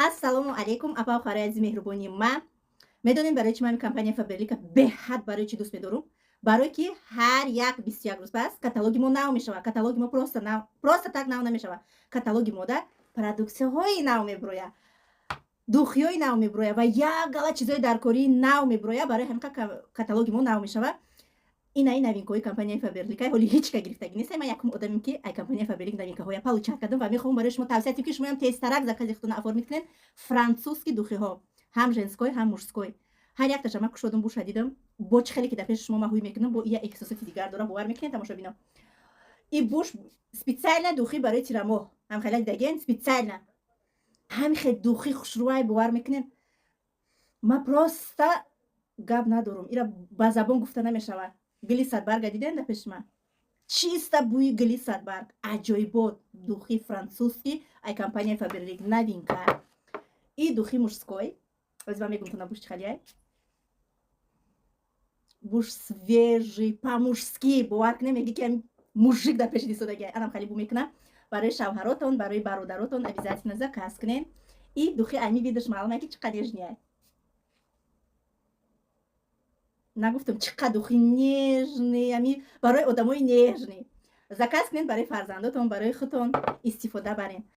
Ассалому алайкум, апа, хоҳари азизи меҳрубони ма. Медонед, барои чи ман компания Фаберлика беҳад барои чи дӯст медорум? Барое ки ҳар як 21 рӯз пас каталоги мо нав мешавад. Каталоги мо просто нав, просто так нав намешавад. Каталоги мода продуксияҳои нав мебурояд, духиҳои нав мебурояд ва як гала чизҳои даркории нав мебурояд. Барои ҳамин каталоги мо нав мешавад. Инаи новинкаҳои компанияи Фаберлика ҳоли ҳеҷ ка гирифтагӣ нест. Ман якум одамем, ки ай компанияи Фаберлик новинкаҳоя получать кардам ва мехоҳам барои шумо тавсия тим, ки шумоям тезтарак закази худтона оформить кунед. Французский духиҳо, ҳам женской, ҳам мужской. Ҳар якташа ман кушодум, буша дидам. Бо чӣ хеле ки дар пеши шумо ман ҳуй мекунам, бо ия эҳсосоти дигар дорам. Бовар мекунед, тамошобино? И буш специально духи барои тирамоҳ ҳам хела дидаген, специально ҳамин хел духи хушрӯай. Бовар мекунед, ман просто гап надорум, ира ба забон гуфта намешавад. Гили садбарга дидем дар пеши ман, чиста бӯи гили садбарг, аҷоибот. Духи французский ай компания Фаберлик, новинка. И духи мужской оз ман мегум, тона буш чӣ буш, свежий, по-мужски. Бовар кунем, меги ки мужик дар пеши дисодаги. Анам хеле бу мекунам. Барои шавҳаротон, барои бародаротон обязательно заказ кунем. И духи ами видаш маълума, ки чӣ қадр нежный. Нагуфтам, чӣ қадр духи нежный. Ами барои одамои нежный заказ кунед, барои фарзандотон, барои худтон истифода барен.